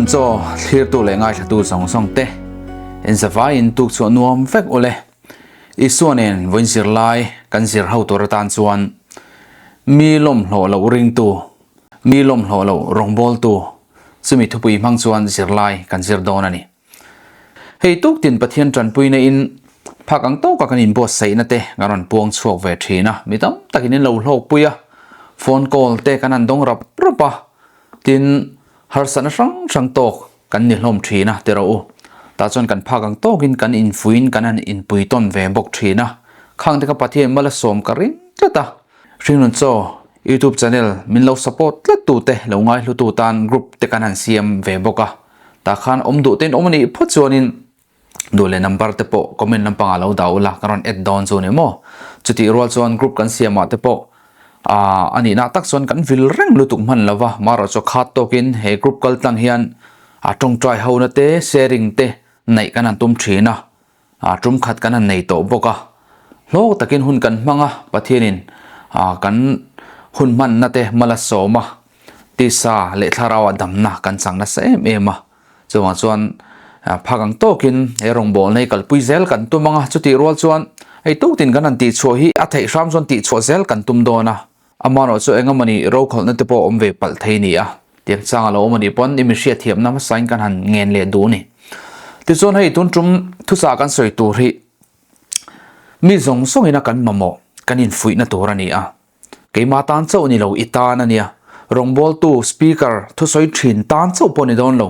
chaw thlirtu leh ngaithlatu zawng zawng te inzavaiin tuk chhuah nuam vek ule. Isua nen vawiin zirlai kan zir ho tur atan chuan mi lawmhlawh loh ringtu, mi lawmhlawh loh rawngbawltu chumi thupui hmang chuan zirlai kan zir dawn a ni. Hei tuk tin Pathian tanpuina in phak ang tawka kan inbuatsaihna te kan rawn puang chhuak ve thin a, mi tam takin in lo hlawkpui a, phone call te kan han dawng rap rap a, tin harsatna hrang hrang tawk kan ni hlawm thin a ti rawh u. Tah chuan kan phak ang tawkin kan infuiin kan han inpui tawn ve bawk thin a, khang te kha Pathian mal a sawm ka ring tlat a. Hringnun Chaw YouTube channel min lo support tlat tu te lo ngaihlu tu tan group te kan han siam ve bawk a. Tah khan awm duh ten awm a nih phawt chuanin duh leh number te pawh comment lampangah lo dah ula ka rawn add dawn chu ni maw. Chutih rual chuan group kan siamah te pawh ah a nihna tak chuan kan vil reng lutuk hman lo va, marawh chu khat tawkin he group kal tlang hian a tawngtai hona te sharing te neih kan han tum thin a. A tum khat kan han nei tawh bawk a, hlawk takin hun kan hmang a, Pathianin kan hun hmanna te mal a sawm a, tisa leh thlarauah damna kan chang nasa em em a, chuvang chuan phak ang tawkin he rawngbawlna hi kalpui zel kan tum ang a, chutih rual chuan hei tuktin kan han tihchhuah hi a theih hram chuan tihchhuah zel kan tum dawn a. Amaherawh chu eng emawni rokhawlhna te pawh awm ve palh thei ni a, tiang chang a lo awm a nih pawn i mi hriatthiamna hmasain kan han ngen leh duh a ni. Tichuan hei tun tum thuchah kan sawi tur hi mi zawng zawngin a kan mamawh kan infuihna tur a ni a, keimah tan chauh ni lo i tan a nia, rawngbawltu, speaker, thusawi thin tan chauh pawh ni dawn lo.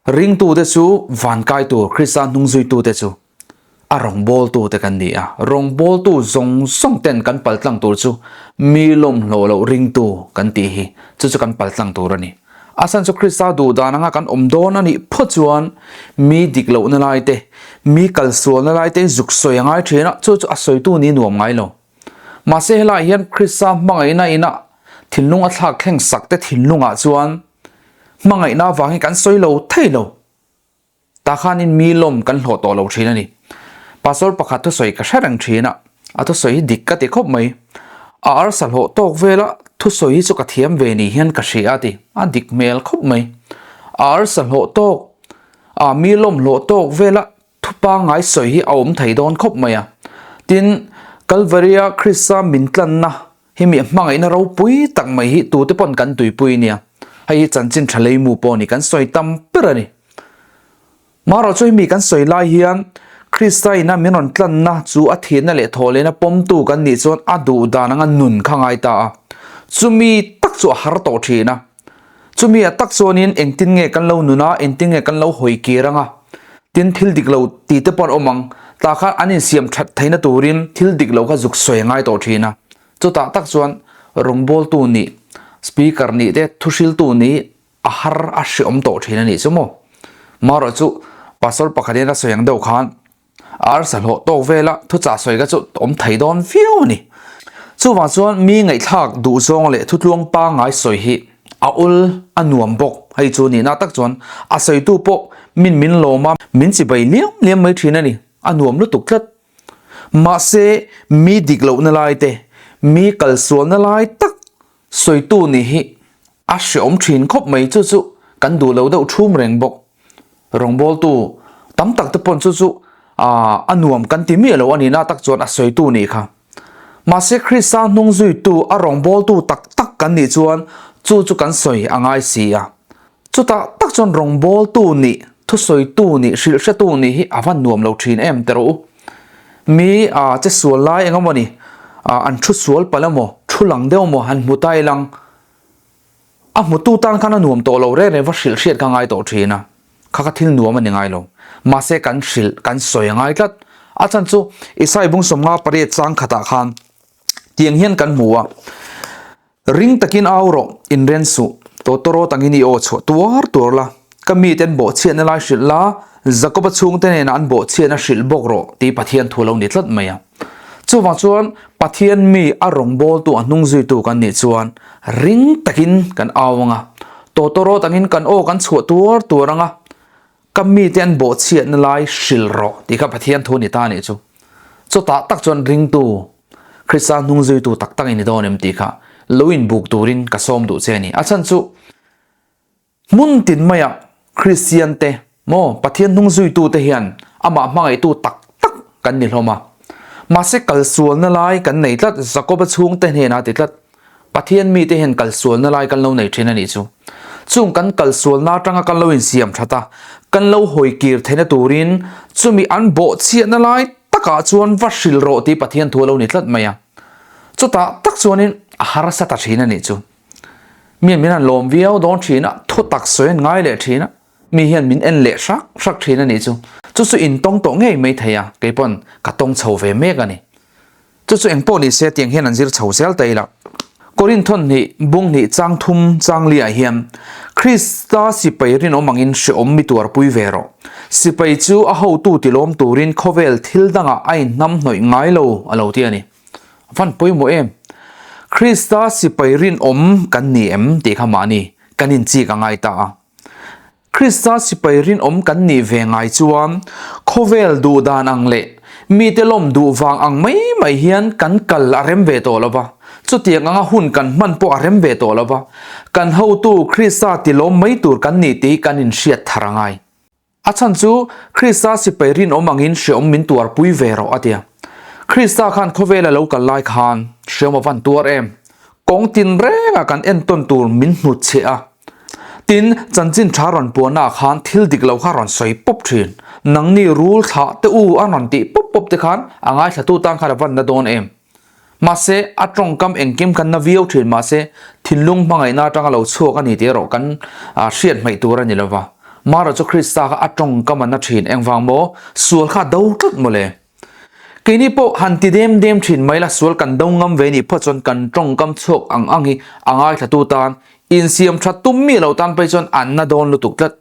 Ringtute chu vankai tur Krista hnungzuitute chu a rawngbawltute kan ni a, rawngbawltu zawng zawng ten kan paltlang tur chu mi lawmhlawh loh ringtu kan tih hi chu chu kan paltlang tur a ni. A chhan chu Krista duh dan anga kan awm dawn a nih phawt chuan mi dik lohna lai te, mi kalsualna lai te zuk sawi a ngai thin a, chu chu a sawitu ni nuam ngai lo. Mahse helaiah hian Krista hmangaihna ina thinlung a thlak thleng sak te thinlungah chuan hmangaihna avangin kan sawi lo thei lo. Tah khanin mi lawm kan hlawh tawh lo thin a ni. Pastor pakhat thusawi ka hre reng thin a, a thusawi hi dik ka ti khawp mai. A arsa hlawh tawk vela thusawi hi chu ka thiam ve ni hian ka hria a ti, a dik hmel khawp mai. A arsa hlawh tawk, a mi lawm hlawh tawk vela thu pangngai sawi hi a awm thei dawn khawp mai a. Tin, Kalvaria Krista min tlanna hi mi hmangaihna ropui tak mai hi tute pawn kan tuipui nia. Hei hi chanchin tha leimu pawh ni kan sawi tam ber a ni. Marawh chu hemi kan sawi lai hian Krista ina min rawn tlanna chu a thihna leh thawhlehna pawmtu kan nih chuan a duh dan anga nun kha ngai ta a. Chumi tak chu a har tawh thin a. Chumi a tak chuanin engtin nge kan lo nun a, engtin nge kan lo hawi kir anga tin thil dik lo tih te pawh an awm ang. Tah khan an insiam that theihna turin thil dik lo kha zuk sawi a ngai tawh thin a. Chutah tak chuan rawngbawltu nih, speaker nih te, thuhriltu nih a har a hreawm tawh thin a nih chu maw. Marawh chu pastor pakhat hian a sawi ang deuh khan arsa hlawh tawk vela thuchah sawi kha chu awm thei dawn viau a ni. Chuvang chuan mi ngaihthlak duh zawng leh thutluang pangngai sawi hi a awl a nuam bawk. Hei chu nihna tak chuan a sawitu pawh min min lawm a, min chibai liam liam mai thin a ni. A nuam lutuk tlat. Mahse mi dik lohna lai te, mi kalsualna lai tak Sawitu nih hi a hreawm thin khawp mai chu chu kan duh lo deuh thum reng bawk. Rawngbawltu tam tak te pawn chu chu a nuam kan ti miah lo a nihna tak chuan a sawitu nih kha. Mahse Krista hnung zuitu a rawngbawltu tak tak kan nih chuan chu chu kan sawi a ngai si a. Chutah tak chuan rawngbawltu nih, thusawitu nih, hrilhhretu nih hi a va nuam lo thin em ti rawh u. Mi a che sual lai eng emaw ni, an thu sual palh emaw, thu lang deuh emaw han hmu ta ilang, a hmutu tan khan a nuam tawh lo reng reng va hrilh hriat kha ngai tawh thin a, kha kha thil nuam a ni ngai lo. Mahse kan hrilh, kan sawi a ngai tlat. A chhan chu Isai bung 58 chang khatah khan tiang hian kan hmu a. Ring takin au rawh, inren suh, tawtawraw tangin i aw chhuah tuar tuar la, ka mite an bawhchhiatna lai hrilh la, Jakoba chhungte nena an bawhchhiatna hrilh bawk rawh tih Pathian thu lo ni tlat mai a. Chuvang chuan Pathian mi a rawngbawltu a hnung zuitu kan nih chuan ring takin kan au ang a, tawtawraw tangin kan aw kan chhuah tuar tuar ang a, ka mite an bawhchhiatna lai hrilh rawh tih kha Pathian thu ni ta nih chu. Chutah tak chuan ringtu Krista hnung zuitu tak tak i ni dawn em tih kha lo inbuk turin ka sawm duh che a ni. A chhan chu hmun tin maiah Kristian te maw Pathian hnung zuitu te hian amah hmangaihtu tak tak kan ni hlawm a. Mahse kalsualna lai kan nei tlat, Jakoba chhungte hnenah ti tlat. Pathian mite hian kalsualna lai kan lo nei thin a nih chu. Chung kan kalsualna atanga kan lo insiam that a, kan lo hawi kir theihna turin chumi an bawhchhiahna lai takah chuan va hrilh rawh tih Pathian thu a lo ni tlat mai a. Chutah tak chuanin a harsa ta thin a nih chu. Mi min han lawm viau dawn thin a, thu tak sawi an ngai leh thin a, mi hian min en leh hrak hrak thin a nih chu. Chu chu intawng tawh ngei mai thei a, kei pawn ka tawng chho ve mek a ni. Chu chu engpawh ni se tiang hian an zir chho zel ta ila. Korinth thawn hnih, bung hnih chang thum chang liah hian Krista sipai rinawm angin hreawm mi tuarpui ve rawh. Sipai chu a hotu tilawm turin khawvel thil dangah a inhnam hnawih ngai lo a lo ti a ni. A van pawimawh em? Krista sipai rinawm kan ni em tih kha mahni kan inchik a ngai ta a. Krista sipai rinawm kan nih ve ngai chuan khawvel duh dan ang leh mite lawm duh vang ang mai mai hian kan kal a rem ve tawh lo va, chutiang anga hun kan hman pawh a rem ve tawh lo va, kan hotu Krista tilawm mai tur kan nih tih kan inhriat thar a ngai. A chhan chu Krista sipai rinawm angin hreawm min tuarpui ve rawh a ti a. Krista khan khawvela lo kal lai khan hreawm a van tuar em? Kawng tinrengah kan entawn tur min hnutchhe a. Tin, chanchin tha rawn puahnaah khan thil dik lo kha rawn sawi pawp thin. Nangni rul thlah te u a rawn tih pawp pawp te khan a ngaithlatu tan khan a van na dawn em? Mahse, a tawngkam engkim kan na viau thin mahse, thinlung hmangaihna atanga lo chhuak a ni tih erawh kan hriat hmaih tur a ni lova. Mara chu Krista kha a tawngkam a na thin engvang maw? Sual kha a do tlat mawle. Keini pawh han ti dem dem thin mai la, sual kan do ngam ve nih phawt chuan kan tawngkam chhuak ang ang hi a ngaithlatu tan insiam that tum mi lo tan phei chuan an na dawn lutuk tlat.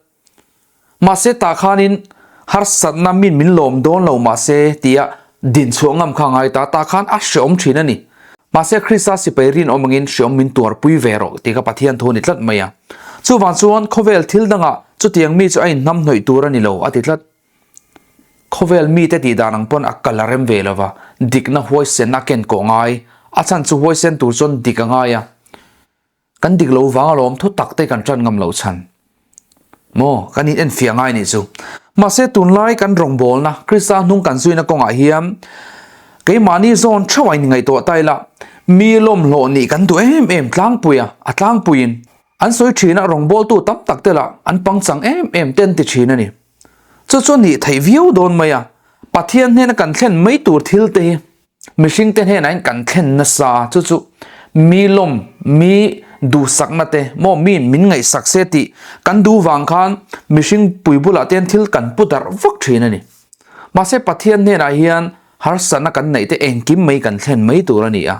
Mahse tah khanin harsatna min min lawm dawn lo mahse tia din chhuah ngam kha a ngai ta, tah khan a hreawm thin a ni. Mahse Krista sipai rinawm angin hreawm min tuarpui ve rawh tih kha Pathian thu a ni tlat mai a. Chuvang chuan khawvel thil dangah chutiang mi chu a inhnamhnawih tur a ni lo a ti tlat. Khawvel mite tih dan ang pawn a kal a rem ve lo va, dikna huaisen a ken kawh ngai. A chhan chu huaisen tur chuan dik a ngai a. Kan dik lo vang alawm thu tak te kan tan ngam loh chhan. Maw, kan in enfiah ngai nih chu. Mahse tunlai kan rawngbawlna, Krista hnung kan zuina kawngah hian keimahni zawn theuh a inngaihtuah ta ila, mi lawmhlawh nih kan duh em em tlangpui a, a tlangpuiin. An sawi thin a, rawngbawltu tam tak te lah an pangchang em em te an ti thin a ni. Chu chu nih theih viau dawn mai a, Pathian hnena kan thlen mai tur thil te hi mihring te hnenah hian kan thlen nasa a, chu chu mi lawm, mi duhsakna te maw mi min ngaihsak se tih kan duh vang khan mihring pui bulah te hian thil kan pu darh vak thin a ni. Mahse Pathian hnenah hian harsatna kan neih te engkim mai kan thlen mai tur a ni a.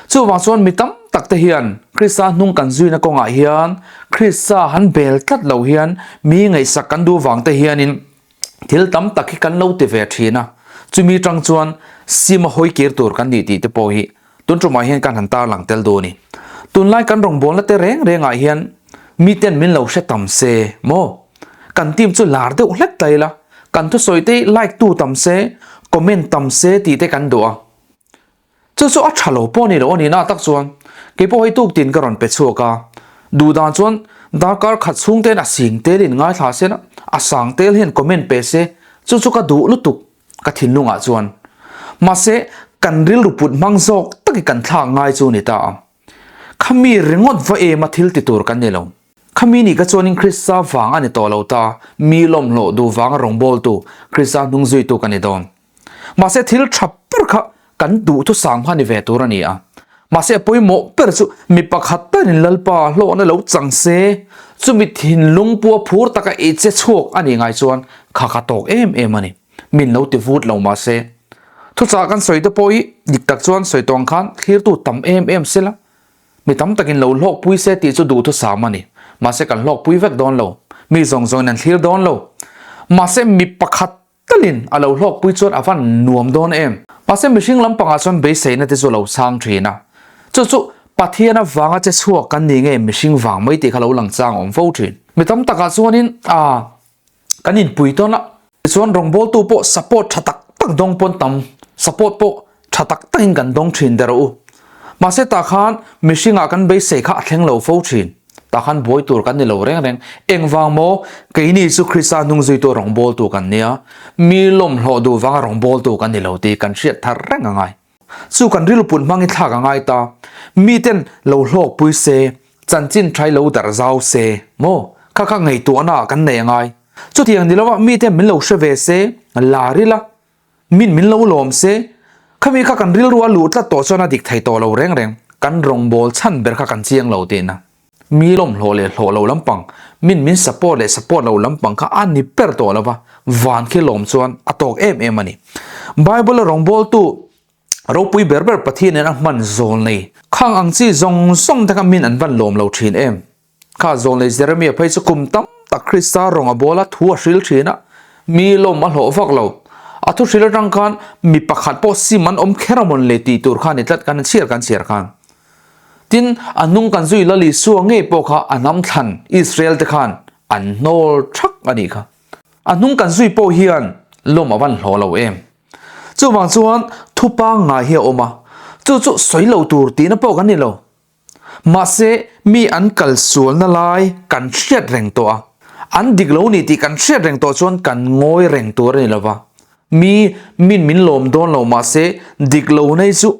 Chuvang chuan mi tam tak te hian Krista hnung kan zuina kawngah hian Krista han bel tlat lo hian mi ngaihsak kan duh vang te hianin thil tam tak hi kan lo ti ve thin a. Chumi tang chuan sim a hawi kir tur kan nih tih te pawh hi Tun tumah hian kan han tarlang tel duh a ni. Tunlai kan rawngbawlna te reng rengah hian miten min lo hre tam se maw? Kan team chu lar deuh hlek ta ila, kan thusawi te hi like tu tam se, comment tam se tih te kan duh a. Chu chu a tha lo pawh a ni lo a nihna tak chuan kei pawh hei tuktin ka rawn pe chhuak a. Duh dan chuan darkar khat chhung ten a sing tel in ngaithla se la, a sang tel hian comment pe se, chu chu ka duh lutuk. Ka thinlungah chuan, Mahse, kan rilru put hmang zawk takin kan thlak ngai chu ni ta a. Khami ringawt va ema thil ti tur kan ni lo. Khami nih ka chuanin Krista vang a ni tawh lo ta, mi lawmhlawh duh vanga rawngbawltu, Krista hnungzuitu ka ni dawn. Mahse, thil tha ber kha kan duhthusam kha ni ve tur a ni a. Mahse, a pawimawh ber chu mi pakhat tanin Lalpa hlawhna lo chang se, chumi thinlung pua phur taka ei che chhuak a nih ngai chuan kha kha tawk em em a ni. Min lo ti vut lo mahse, thuchah kan sawi te pawh hi dik tak chuan sawi tawng khan thlirtu tam em em sela, mi tam takin lo hlawkpui se tih chu duhthusam a ni. Mahse, kan hlawkpui vek dawn lo. Mi zawng zawngin an thlir dawn lo. Mahse, mi pakhat Talin a lo hlawkpui chuan a van nuam dawn em? Mahse mihring lampangah chuan beiseina te chu a lo chang thin a. Chu chu Pathian avanga che chhuak kan ni nge mihring vang mai tih kha lo lang chang a awm fo thin. Mi tam takah chuanin a kan inpui tawn a, tichuan rawngbawltu pawh support tha tak tak dawng pawn tam support pawh tha tak takin kan dawng thin der a u. Mahse tah khan mihringah kan beisei kha a thleng lo fo thin. Tah khan buai tur kan ni lo reng reng. Engvang maw? Keini chu Krista hnungzuitu rawngbawltu kan nia, mi lawmhlawh duh vanga rawngbawltu kan ni lo tih kan hriat thar reng a ngai. Chu kan rilput hmangin thlak a ngai ta. Miten lo hlawkpui se, chanchin thai lo darh zau se maw? Kha kha ngaihtuahna ah kan nei a ngai. Chutiang ni lova miten min lo hre ve se, lar ila, min min lo lawm se, khami kha kan rilru a luh tlat tawh chuan a dik thei tawh lo reng reng. Kan rawngbâwl chhan ber kha kan chiang lo tihna. Mi lawmhlawh leh hlawh lo lampang, min min support leh support lo lampang kha a ni ber tawh lo va, van khi lawm chuan a tawk em em a ni. Bible-a rawngbawltu ropui ber ber Pathianin a hman zawl nei khang ang chi zawng zawng te kha min an van lawm lo thin em? Kha zawl nei Jeremia phei chu kum tam tak Krista rawng a bawl a, thu a hril thin a, mi lawm a hlawh vak lo. A thu hril atang khan mi pakhat pawh sim an awm kher a mawn le tih tur kha a ni tlat kan chhiar kan chhiar khan. Tin, a hnung kan zui Lal Isua ngei pawh kha a hnam thlan Israel te khan an hnawl thak a nih kha. A hnung kan zui pawh hian lawm a van hlawh lo em. Chuvang chuan thu pangngai hi a awm a, chu chu sawi lo tur tihna pawh kan ni lo. Mahse, mi an kal sualna lai kan hriat reng tawh a, an dik lo ni tih kan hriat reng tawh chuan kan ngawi reng tur a ni lo va. Mi min min lawm dawn lo mahse dik lo nei chu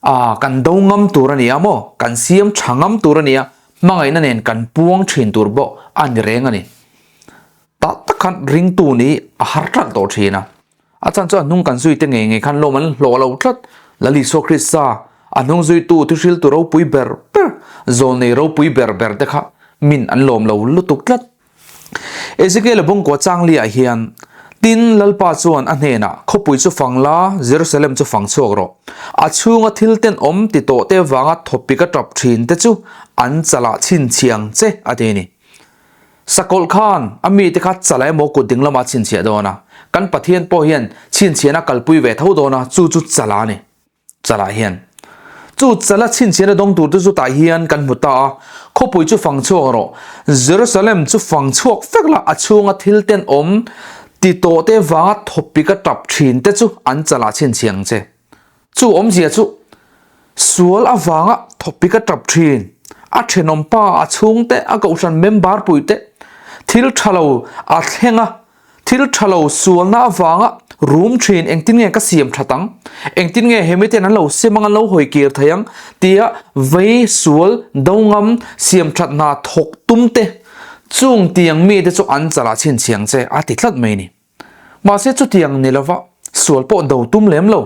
A, kan do ngam tur a ni a maw? Kan siam tha ngam tur a ni a, hmangaihna nen kan puang thin tur pawh a ni reng a ni. Tah tak khan ringtu nih a har tlat tawh thin a. A chan chu a hnung kan zui te ngei ngei khan lawm an hlawh lo tlat. Lal Isua Krista, a hnung zuitu thuhriltu ropui ber ber, zawlnei ropui ber ber te kha min an lawm lo lutuk tlat. Ezekiel-a bawngkua changli-ah hian, Tin, Lalpa chuan a hnenah, Khawpui chu fang la, Jerusalem chu fang chhuak rawh. A chhunga thil tenawm ti tawhte vanga thawpik a tap thin te chu an chalah chhinchhiang che, a ti a ni. Sakawlh khan a mite kha chala emaw kut ding lamah a chhinchhiah dawn a, kan Pathian pawh hian chhinchhiahna kalpui ve tho dawn a, chu chu chala a ni. Chalah hian chu chala chhinchhiahna dawng tur te chu tah hian kan hmu ta a, khawpui chu fang chhuak rawh, Jerusalem chu fang chhuak vek la, a chhunga thil tenawm ti tawh te vanga thawpik a tap thin te chu an chalah chhinchhiah ang che. Chu awmzia chu sual avanga thawpik a tap thin, a thenawm pa, a chhungte, a kohhran member puite thil tha lo a thleng a, Thil tha lo sualna avanga rum thin engtin nge ka siam that ang? Engtin nge he miten an lo sem ang an lo hawi kir thei ang? tia vei sual do ngam siam that hna thawk tum te chung tiang mite chu an chalah chhinchhiang che a ti tlat mai ni. Mahse chutiang ni lova sual pawh do tum lem lo.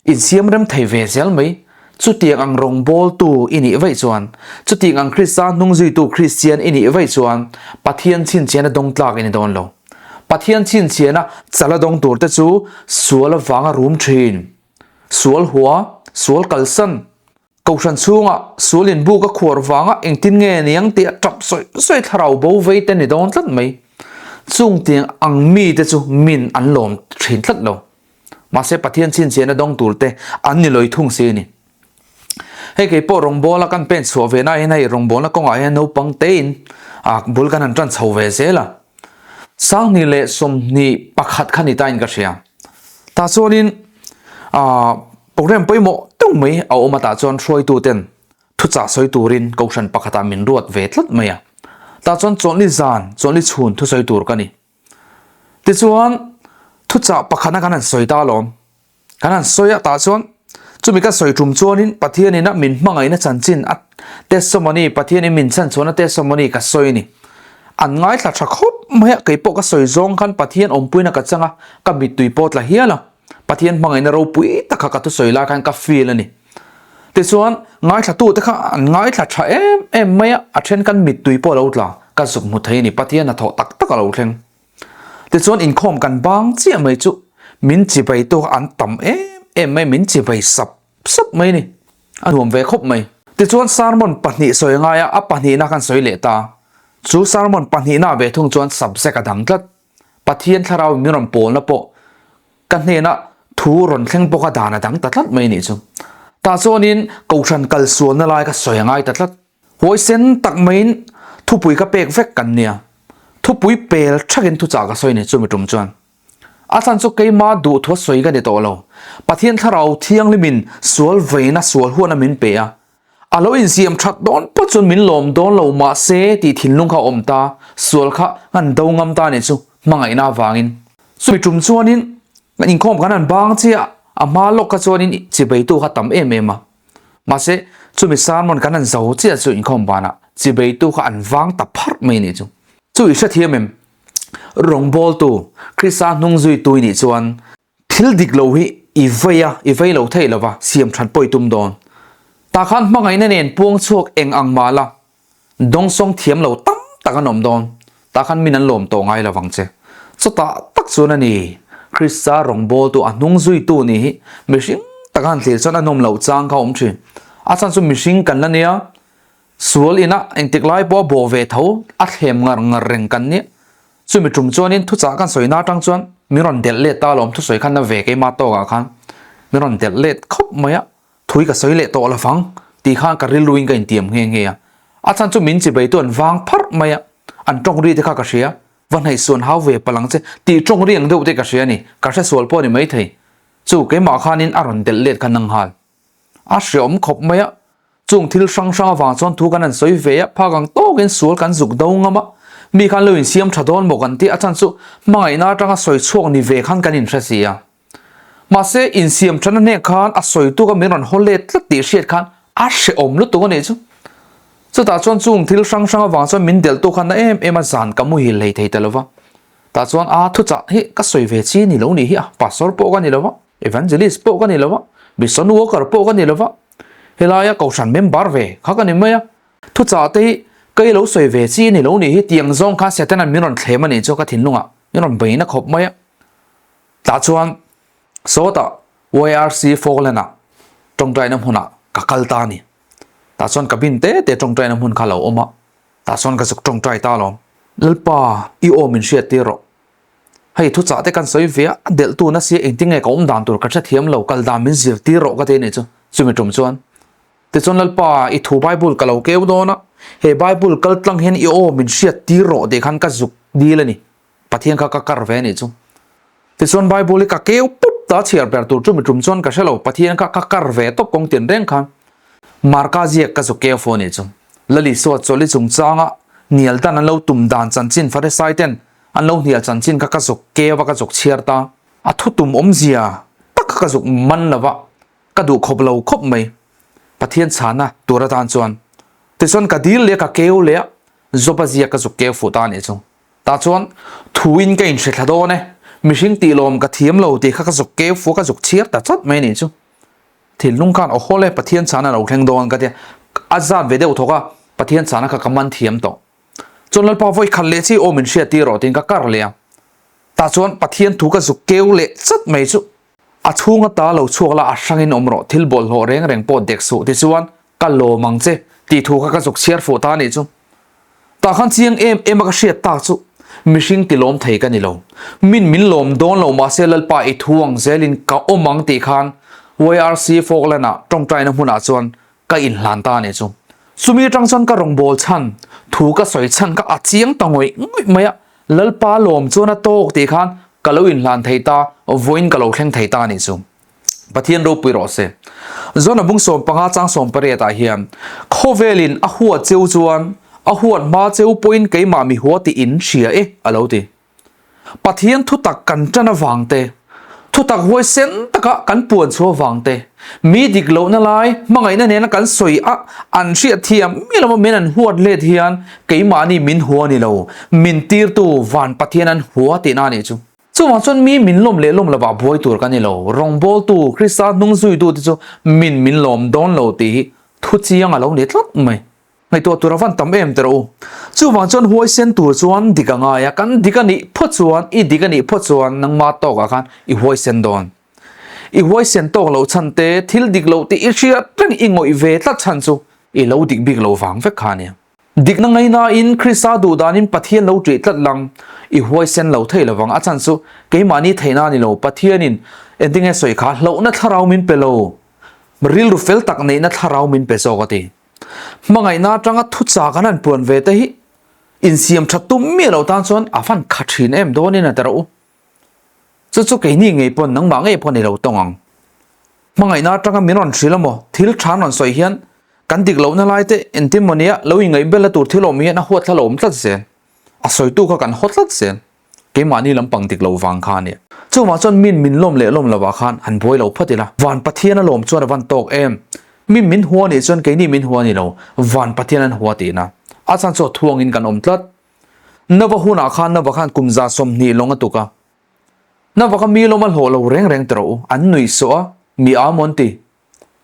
Insiam rem thei ve zel mai. Chutiang ang rawngbawltu i nih vaih chuan, chutiang ang Krista hnungzuitu Kristian i nih vaih chuan Pathian chhinchhiahna dawng tlak i ni dawn lo. Pathian chhinchhiahna chala dawng tur te chu sual avanga rum thin, sual hua, sual kalsan, Kohhran chhungah sual inbuk a khuar vanga engtin nge niang tih a tap sawi sawi thlarau bo vei te ni dawn tlat mai. Chung tiang ang mite chu min an lawm thin tlat lo. Mahse Pathian chhinchhiahna dawng tur te an ni lawih thung si a ni. Hei kei pawh rawngbawla kan pen chhuah ve na hian hei rawngbawlna kawngah hian naupang tein a bul kan han tan chho ve zel a. 2021 kha ni ta in ka hria. Tah chuanin ah Program pawimawh deuh mai a awm atah chuan hruaitu ten thuchah sawi turin kohhran pakhatah min ruat ve tlat mai a. Tah chuan chawlhni zan, chawlhni chhun thusawi tur ka ni. Tichuan thuchah pakhatna kan han sawi ta alawm. Kan han sawi a tah chuan chumi ka sawi tum chuanin Pathianin a min hmangaihna chanchin a testimony, Pathianin min chhanchhuahna testimony ka sawi a ni. An ngaithla tha khawp mai a, keipawh ka sawi zawng khan Pathian awmpuina ka chang a, ka mittui pawh tla hial a. Pathian hmangaihna ropui tak kha ka thusawi lai khan ka feel a ni. Tichuan, ngaithlatute kha an ngaithla tha em em mai a, a then kan mittui pawh a lo tla, ka zuk hmu thei a ni, Pathian hnathawh tak tak a lo thleng. Tichuan, inkhawm kan bang chiah mai chu min chibai tu kha an tam em em mai, min chibai sap sap mai a ni, a nuam ve khawp mai. Tichuan, sermon pahnih sawi a ngai a, a pahnihna khan sawi leh ta. Chu sermon pahnihna ve thung chuan subject a dang tlat. Pathian thlarau min rawn pawlna pawh ka hnena thu rawn thleng bawk a dan a dang ta tlat mai nih chu. Tah chuanin Kohhran kalsualna lai ka sawi a ngai ta tlat. Huaisen tak maiin thupui ka pek vek kan nia. Thupui pel thakin thuchah ka sawi ni chumi tum chuan. A chhan chu keima duhthua sawi ka ni tawh lo. Pathian thlarau thianghlimin sual veina sual huana min pe a. A lo insiam that dawn phawt chuan min lawm dawn lo mahse tih thinlung kha a awm ta, sual kha kan do ngam ta nih chu hmangaihna avangin. Chumi tum chuanin kan inkhawm kan han bang chiah a, a hma lawk kha chuanin chibeitu kha tam em em a. Mahse chumi sermon kan han zo chiah chu inkhawm banah chibeitu kha an vang ta pharh mai nih chu. Chu i hrethiam em? Rawngbawltu, Krista hnung zuitu i nih chuan Thil dik lo hi i vei a, i vei lo thei lo va, siam that pawh i tum dawn. Tah khan hmangaihna nen puang chhuak eng ang mah la, dawngsawng thiam lo tam tak an awm dawn. Tah khan min an lawm tawh ngai lo vang che. Chutah tak chuan a ni, Krista rawngbawltu a hnung zuitu nih hi mihring taka han thlir chuan a nawm loh chang kha a awm thin. A chhan chu mihring kan la nia, sual inah engtik lai pawh a bawh ve tho, a thlem ngar ngar reng kan nia. Chumi tum chuanin thuchah kan sawina atang chuan min rawn delh let ta alawm, thusawi khan na ve keimah tawkah khan min rawn delh let khawp mai a, thui ka sawi leh tawh lovang tih khan ka rilruin ka intiam nghe nghe a. A chhan chu min chibeitu an vang pharh mai a, an tawng ri te kha ka hria, va hnaih suan hau ve palh ang che tih tawng ri ang deuh te ka hria a ni, ka hre sual pawh a ni maithei. Chu keimah khanin a rawn delh let kha nang nghal. A hreawm khawp mai a, chung thil hrang hrang avang chuan thu kan han sawi ve a, phak ang tawkin sual kan zuk do ngam a, mi khan lo insiam tha dawn maw kan tih a chhan chu hmangaihna atanga sawi chhuak ni ve khan kan inhre si a. Mahse, insiam thana hnek khan a sawi tuk a min rawn haw let tlat tih hriat khan a hreawm lutuk a nih chu. Chutah chuan chung thil hrang hrang avang chuan min delhtu khan na em em a zan ka muhil hlei thei ta lo va. Tah chuan a thuchah hi ka sawi ve chi ni lo nih hi a, pastor pawh ka ni lo va. Evangelist pawh ka ni lo va, mission worker pawh ka ni lo va, helaia kohhran member ve kha ka ni mai a, thuchah te hi kei lo sawi ve chi a ni lo nih hi tiang zawng khan Satan-a'n min rawn thlem a nih chu ka thinlungah min rawn beina khawp mai a. Tah chuan sawtah YRC Falkland-ah tawngtaina hmunah ka kal ta a ni. Tah chuan cabin te te tawngtaina hmun kha a lo awm a, tah chuan ka zuk tawngtai ta alawm. Lalpa, i aw min hriattir rawh. Hei thuchah te kan sawi ve a, a delh tu nasi engtin nge ka awm dan tur ka hrethiam lo, kal dan min zirtir rawh ka ti a nih chu, chumi tum chuan. Tichuan Lalpa i thu Bible ka lo keu dawn a, he Bible kal tlang hian i aw min hriat tir rawh tih khan ka zuk dil a ni, Pathian kha ka kar ve a nih chu. Tichuan Bible hi ka keu pup ta chhiar ber tur chumi tum chuan ka hre lo, Pathian kha ka kar ve tawp kawng tin reng khan Marka ziak ka zuk keu fu a nih chu. Lalisua chawlh i chungchanga hnial dan an lo tum dan chanchin Farisai ten An lo hnial chanchin kha ka zuk keu a, ka zuk chhiar ta. A thutum awmzia tak kha ka zuk man lo va, ka duh khawp lo khawp mai. Pathian chhana tur atan chuan. Tichuan ka dil leh a, ka keu leh a, Job-a zia ka zuk keu fuh ta a nih chu. Tah chuan thu in ka inhre thla dawn e, mihring tih lawm ka thiam lo tih kha ka zuk keu fuh a, ka zuk chhiar ta chat mai a nih chu. Thinlung khan aw hawl e, Pathian chhana lo thleng dawn ka tia, a zat ve deuh thawk a, Pathian chhana kha ka man thiam tawh. Chuan Lalpa vawi khat leh chi aw min hriat tir rawh tiin ka kar leh a. Tah chuan Pathian thu ka zuk keu leh chat mai chu a chhung ata lo chhuak la a hrangin awm rawh thil bawlhhlawh reng reng pawh dek suh tichuan ka lawm ang che tih thu kha ka zuk chhiar fuh ta anih chu. Tah khan chiang em em a ka hriat tak chu mihring ti lawm thei ka ni lo. Min min lawm dawn lo mahse Lalpa i thu ang zelin ka awm ang tih khan YRC Falkland ah tawngtaina hmunah chuan Ka inhlan ta a nih chu. Chumi atang chuan ka rawngbâwl chhan, thu ka sawi chhan kha a chiang ta ngawih ngawih mai a, Lalpa lawm chuan a tawk tih khan ka lo inhlan thei ta, vawiin ka lo thleng thei ta a nih chu. Pathian ropui rawh se. Zona bung 15 chang 18 ah hian, Khawvelin a huat cheu chuan a huat hma cheu pawhin keimah mi hua tih in hria e, a lo ti. Pathian thutak kan ṭan avang te, thutak huaisen taka kan puan chhuah avang te, mi dik lohna lai hmangaihna nena kan sawi a an hriat thiam mi lova min an huat let hian keimahni min hua ni lo, min tirtu van Pathian an hua tihna a nih chu. Chuvang chuan mi min lawm leh lawm lovah buai tur kan ni lo, rawngbawltu, Krista hnung zuitute chu min min lawm dawn lo tih hi thu chiang a lo ni tlat mai. Ngaihtuah tur a van tam em teh rawh u. Chuvang chuan huaisen tur chuan dik a ngai a, kan dik a nih phawt chuan, i dik a nih phawt chuan nangma tawkah khan i huaisen dawn. I huaisen tawk loh chhan te, thil dik loh tih i hriat reng i ngawih ve tlat chhan chu i lo dik bik lo vang vek kha a nia. Dikna ngainain Krista duhdanin Pathian lo ṭih tlat lang, i huaisen lo thei lovang. A chhan chu keimahni theihna a ni lo, Pathianin engtinge sawi kha hlauhna thlarau min pe lo, rilru fel tak neihna thlarau min pe zawk a ti. Hmangaihna atanga thuchah kan han puan ve te hi insiam that tum miah loh tan chuan a van kha thin em dawnin a ti rawh u. Chu chu keini ngei pawn nangmah ngei pawh ni lo tawng ang. Hmangaihna atanga min rawn hrilh amaw thil tha an rawn sawi hian Kan dik lohna lai te engtin maw nia lo ingaihbelna tur thil awm hian a huat thla lo awm tlat zel. A sawitu kha kan haw tlat zel. Keimahni lampang dik lo vang kha a nia. Chuvang chuan min min lawm leh lawm lovah khan han buai lo phawt ila. Van Pathian a lawm chuan a van tawk em? Min min hua nih chuan keini min hua ni lo, Van Pathian an hua tihna. A chhan chu a thuangin kan awm tlat. Nova hunah khan Nova khan kum 120 lawng a tuk a. Nova kha mi lawm a hlawh lo reng reng ti rawh u, an nuih sawh a, mi a mawn ti.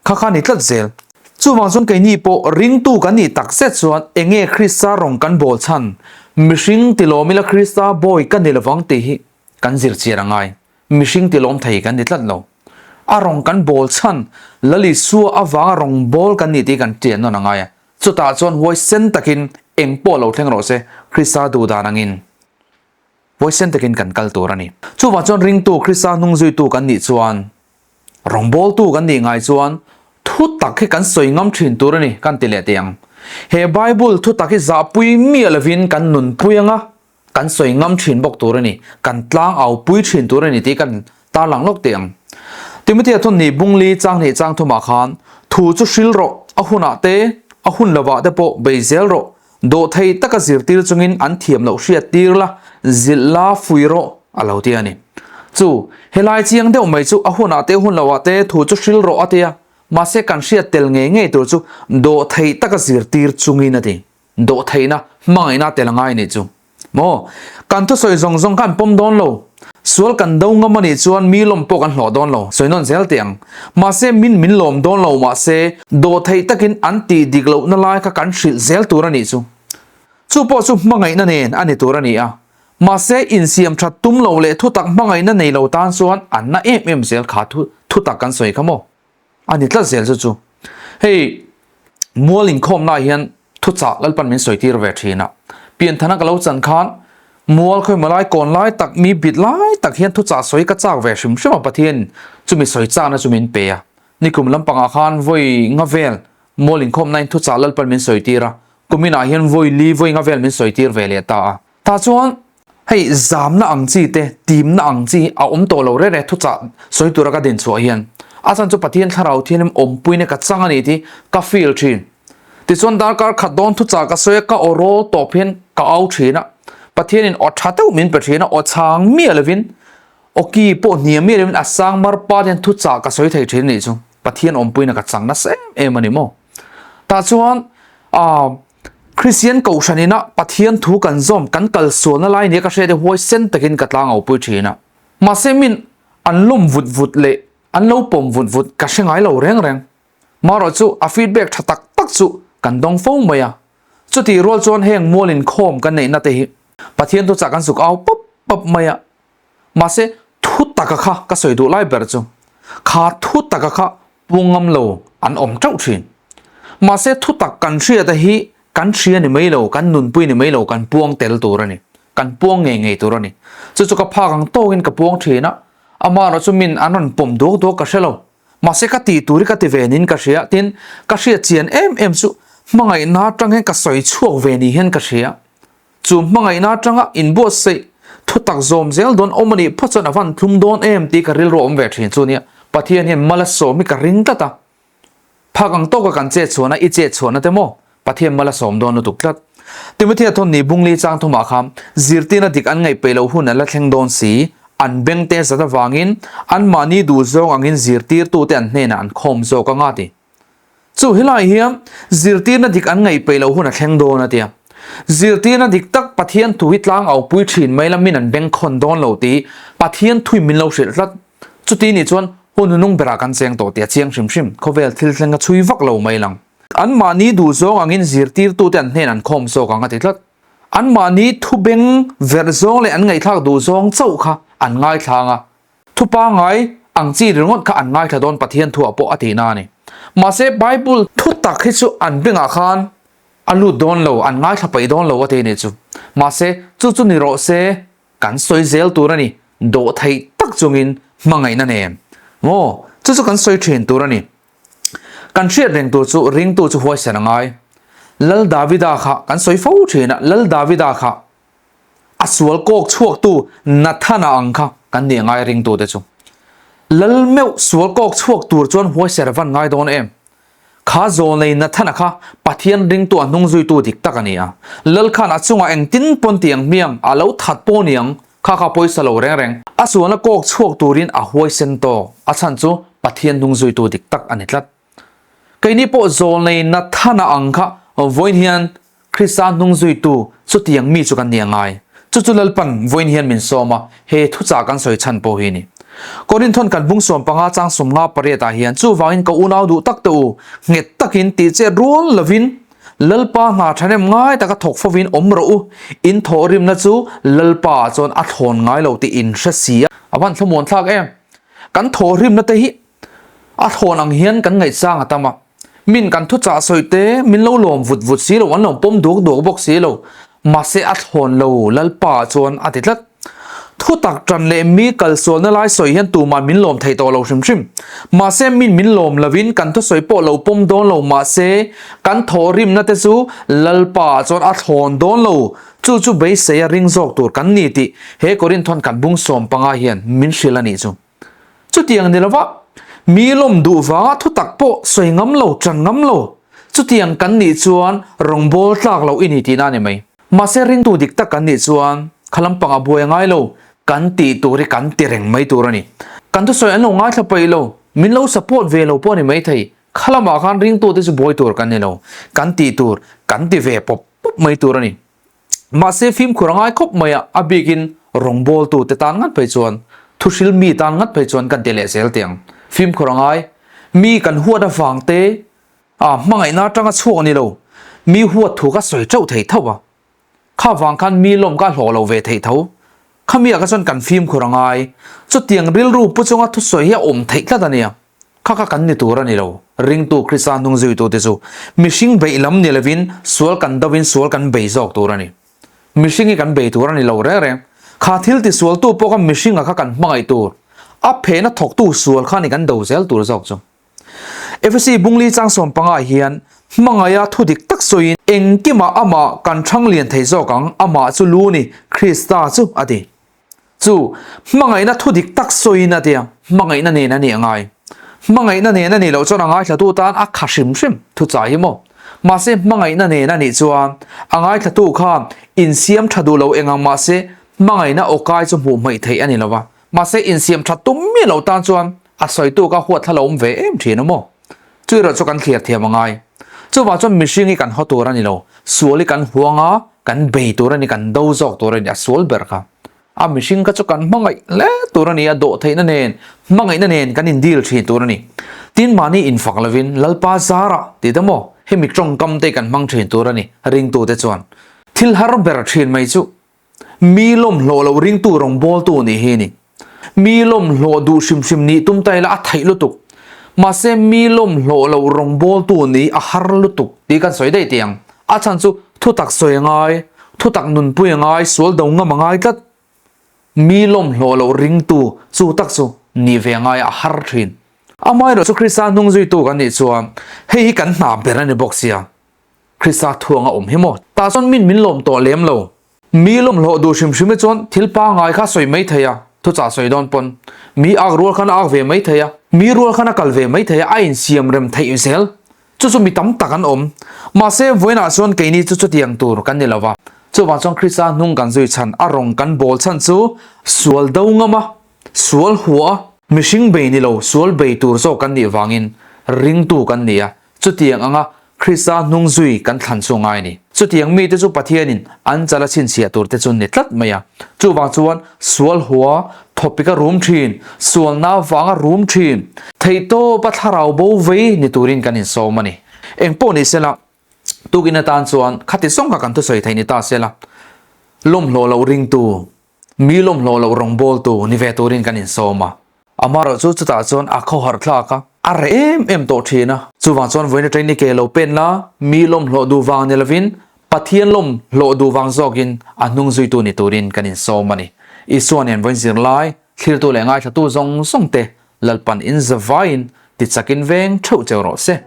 Kha kha ni tlat zel. Chuvang chuan keini pawh ringtu kan nih tak zet chuan enge Krista rawng kan bawl chhan? Mihring tilawm ila Krista bawi ka ni lovang tih hi kan zir chian a ngai. Mihring tilawm thei kan ni tlat lo. A rawng kan bawl chhan Lal Isua avanga rawng bawl kan nih tih kan ṭian nawn a ngai a. Chutah chuan huaisen takin eng pawh lo thleng rawh se Krista duhdan angin. Huaisen takin kan kal tur a ni. Chuvang chuan ringtu Krista hnungzuitu kan nih chuan Rawngbawltu kan nih ngai chuan thu tak hi kan sawi ngam thin tur a ni kan ti leh teh ang. He Bible thu tak hi zahpui miah lovin kan nunpui anga kan sawi ngam thin bawk tur a ni, kan tlang aupui thin tur a ni tih kan tarlang lawk teh ang. Timothea thawmhnih bungli changhnih changthumah khan thu chu hril rawh, a hunah te, a hun lovah te pawh bei zel rawh, Dawhthei taka zirtir chungin an thiam loh hriat tir la, zilh la, fui rawh, a lo ti a ni. Chu, helai chiang deuh mai chu a hunah te hun loah te thu chu hril rawh a ti a, mahse kan hriat tel ngei ngei tur chu dawhthei taka zirtir chungin a ti. Dawhtheihna, hmangaihna tel a ngai nih chu. Maw? Kan thusawi zawng zawng kha an pawm dawn lo. Sual kan do ngam a nih chuan mi lawm pawh kan hlawh dawn lo. Sawi nawn zel teh ang. Mahse min min lawm dawn lo mahse dawhtheih takin an tih dik lohna lai kha kan hrilh zel tur a nih chu. Chu pawh chu hmangaihna nen a ni tur a ni a. Mahse insiam that tum lo leh thutak hmangaihna nei lo tan chuan an na em em zel kha thu thutak kan sawi kha maw? A ni tlat zel chu chu. Hei mual inkhawmna hian thuchah Lalpan min sawi tir ve thin a. Pianthana ka lo chan khan mual khawimaw lai kawn lai tak mi bit lai tak hian thuchah sawi ka chak ve hrim hrim a Pathian chumi sawi chakna chu min pe a. Nikum lampangah khan vawi nga vel mual inkhawmna in thuchah Lalpan min sawi tir a. Kuminah hian vawi li vawi nga vel min sawi tir ve leh ta a. Tah chuan hei zamna ang chi te, timna ang chi hi a awm tawh lo rere thuchah sawi tura ka din chhuah hian. A chhan chu Pathian thlarau thianghlim awmpuina ka chang a ni tih ka feel thin. Tichuan darkar khat dawn thuchah ka sawi a, ka aw rawl tawp hian ka au thin a. Pathianin aw tha deuh min pe thin a, aw chhang miah lovin, aw ki pawh hniam miah lovin a sang mar pat hian thuchah ka sawi thei thin a nih chu. Pathian awmpuina ka chang nasa em em a ni maw. Tah chuan aah Kristian kohhran ina Pathian thu kan zawm kan kal sualna lai nia ka hriat hi huaisen takin ka tlang aupui thin a. Mahse min an lawm vut vut leh an lo pawm vut vut ka hre ngai lo reng reng. Marawh chu a feedback tha tak tak chu kan dawng fo mai a. Chutih rual chuan heng mual inkhawm kan neihna te hi Pathian thuchah kan zuk au pap pap mai a. Mahse thu taka kha ka sawi duh lai ber chu kha thu taka kha Pu ngam lo an awm teuh thin. Mahse thutak kan hriata hi kan hria ni mai lo, kan nunpui ni mai lo, kan puang tel tur a ni. Kan puang ngei ngei tur a ni. Chu chu ka phak ang tawkin ka puang thin a, amaherawh chu min an rawn pawm duak duak ka hre lo. Mahse ka tih tur hi ka ti ve niin ka hria, tin ka hriat chian em em chu hmangaihna atang hian ka sawi chhuak ve ni hian ka hria. Chu hmangaihna atanga inbuatsaih thutak zawm zel dawn awm a nih phawt chuan a van thlum dawn em tih ka rilru a awm ve thin chu nia. Pathian hian mal a sawm hi ka ring tlat a. Phak ang tawka kan chet chhuahna i chet chhuahna te maw Pathian mal a sawm dawn lutuk tlat. Timothea thawn ni Bungli chang thumah khan zirtirna dik an ngaih peih loh hun a la thleng dawn si, an bengte zat avangin anmahni duhzawng angin zirtirtute an hnenah an khawm zawk anga ti. Chu helai hian zirtirna dik an ngaih peih loh hun a thleng dawn a tia. Zirtirna dik tak Pathian thu hi tlang au pui thin mai la min an bengkhawn dawn lo tih Pathian thuin min lo hrilh tlat. Chuti nih chuan hun hunung berah kan cheng tawh tih a chiang hrim hrim. Khawvel thil thleng a chhui vak lo mai lang. Anmahni duhzawng angin zirtirtute an hnen an khawm zawk ang a ti tlat. Anmahni thu beng verh zawng leh an ngaihthlak duhzawng chauh kha an ngaithla ang a. Thu pangngai ang chi ringawt kha an ngaithla dawn Pathian thuah pawh a tihna a ni. Mahse Bible thu tak hi chu an bengah khan a lut dawn lo, an ngaithla paih dawn lo a ti nih chu. Mahse chu chu ni rawh se kan sawi zel tur a ni, dawhtheih tak chungin hmangaihna nen maw chu chu kan sawi thin tur a ni. Kan hriat reng tur chu ringtu chu huaisen a ngai. Lal Davida kha kan sawi fo thin a, Lal Davida kha A sual kawk chhuaktu Nathana ang kha kan nih ngai ringtute chu. Lal meuh sual kawk chhuak tur chuan huaiser van ngai dawn em? Kha zawlnei Nathana kha Pathian ringtu a hnung zuitu dik tak a ni a. Lal khan a chungah engtin pawn ti ang hmiang a lo that pawh ni ang, kha kha pawisa lo reng reng. A sualna kawk chhuak turin a huaisen tawk, a chhan chu Pathian hnung zuitu dik tak a ni tlat. Keini pawh zawlnei Nathana ang kha vawiin hian Krista hnung zuitu chutiang mi chu kan ni a ngai. Chu chu Lalpan vawiin hian min sawm a, he thuchah kan sawi chhan pawh hi a ni. Korinthon kan bung 15 chang 58 ah hian chuvangin ka unau duh tak te u, nghet takin tih chet rual lovin Lalpa hna thahnem ngai taka thawk fovin awm rawh u, in thawhrimna chu Lalpa ah chuan a thlawn ngai lo tih in hre si a. A van thlamuan thlak em? Kan thawhrimna te hi A thawn ang hian kan ngaihsang a tam a, min kan thuchah sawi te min lo lawm vut vut si lo, an lo pawm duak duak bawk si lo, mahse a thawn lo Lalpa ah chuan a ti tlat. Thutak tan leh mi kalsualna lai sawi hian tuman min lawm thei tawh lo hrim hrim. Mahse min min lawm lovin kan thusawi pawh lo pawm dawn lo mahse kan thawhrimna te chu Lalpa ah chuan a thawn dawn lo, chu chu beisei a ring zawk tur kan ni tih he Korinthon kan bung 15 hian min hrilh a nih chu. Chutiang ni lova, mi lawm duh vanga thutak pawh sawi ngam lo, ṭan ngam lo, chutiang kan nih chuan rawngbâwl tlâk loh i ni tihna a ni mai. Mahse ringtu dik tak kan nih chuan kha lampangah buai a ngai lo, kan tih tur hi kan ti reng mai tur a ni. Kan thusawi an lo ngaithla paih lo, min lo support ve lo pawh a ni maithei, kha lamah khan ringtute chu buai tur kan ni lo, kan tih tur kan ti ve pawp pawp mai tur a ni. Mahse fimkhur a ngai khawp mai a, a bikin rawngbawltute tan ngat phei chuan, thuhril mi tan ngat phei chuan kan ti leh zel teh ang. Fimkhur a ngai, mi kan huat avang te, a hmangaihna atanga chhuak ni lo, mi huat thu ka sawi teuh thei tho a, kha vang khan mi lawm ka hlawh lo ve thei tho. Khamiah kha chuan kan fimkhur a ngai, chutiang rilru pu chunga thusawi hi a awm theih tlat a nia. Kha kha kan ni tur a ni lo. Ringtu Krista hnung zuitute chu mihring beih lam ni lovin sual kan dovin sual kan bei zawk tur a ni. Mihring hi kan bei tur a ni lo reng reng. Kha thil tisualtu pawh kha mihringa kha kan hmangaih tur, a phehna thawktu sual kha ni kan do zel tur zawk chu. Efesi Bungli chang 15 hian hmangaiha thu dik tak sawiin engkimah amah kan thang lian thei zawk ang, amah chu lu ni, Krista chu a ti. Chu, hmangaihna thu dik tak sawiin a tia, hmangaihna nen a nih a ngai. Hmangaihna nen a nih loh chuan a ngaithlatu tan a kha hrim hrim thu chai hi maw? Mahse hmangaihna nen a nih chuan a ngaithlatu khan insiam tha duh lo eng ang mahse hmangaihna awkai chu hmuh hmaih theih a ni lo va. Mahse insiam tha tum miah lo tan chuan a sawitu kha huat thla lo awm ve em thin a maw? Chu erawh chu kan thlir thiam a ngai. Chuvang chuan mihring hi kan haw tur a ni lo, sual hi kan huang a, kan bei tur a ni, kan do zawk tur a ni, a sual ber kha. A mihring kha chu kan hmangaih hle tur a ni a, dawhtheihna nen, hmangaihna nen kan in deal thin tur a ni. Tin mahni infak lovin Lalpa zarah tih te maw, hemi tawngkam te kan hmang thin tur a ni, ringtute chuan. Thil har ber thin mai chu Mi lawmhlawh loh ringtu rawngbawltu nih hi a ni. Mi lawmhlawh duh hrim hrim nih tum ta ila a theih lutuk. Mahse mi lawmhlawh loh rawngbawltu nih a har lutuk tih kan sawi daih teh ang. A chhan chu thutak sawi a ngai, thutak nunpui a ngai, sual do ngam a ngai tlat. Mi lawmhlawh loh ringtu chu tak chu nih ve a ngai a har thin. Amaherawhchu chu Krista hnung zuitu kan nih chuan hei hi kan hna ber a ni bawk sia. Krista thuang a awm hi maw? Tah chuan min min lawm tawh lem lo. Mi lawmhlawh duh hrim hrim hi chuan thil pangngai kha sawi mai thei a, thuchah sawi dawn pawn. Mi ak rual khan a ak ve mai thei a, mi rual khan a kal ve mai thei a, a insiam rem theih zel. Chu chu mi tam tak an awm. Mahse, vawiinah chuan keini chu chutiang tur kan ni lo va. Chuvang chuan Krista hnung kan zui chhan, a rawng kan bawl chhan chu sual do ngam a, sual hua a, mihring bei ni lo, sual bei tur zawk kan nih vangin ringtu kan ni a, Chutiang anga Krista hnung zui kan thlan chu ngai a ni. Chutiang mite chu Pathianin an chala chhinchhiah turte chu ni tlat mai a. Chuvang chuan sual hua thawpik a rum thin, sualna vanga rum thin, theihtawpa thlarau bo vei ni turin kan insawm a ni. Engpawh ni sela, tukin atan chuan khati zawng kha kan thusawi theih ni ta sela, lawmhlawh loh ringtu, Mi lawmhlawh loh rawngbawltu ni ve turin kan insawm a. Amaherawh chu chutah chuan a khawharh thlak a, a reh em em tawh thin a. Chuvang chuan vawiin atangin i ke lo pen la, mi lawmhlawh duh vang ni lovin Pathian lawmhlawh duh vang zawkin a hnung zuitu ni turin kan insawm a ni. Isua nen vawiin zirlai, thlirtu leh ngaithlatu zawng zawng te Lalpan in zavaiin tichakin veng theuh cheu rawh se.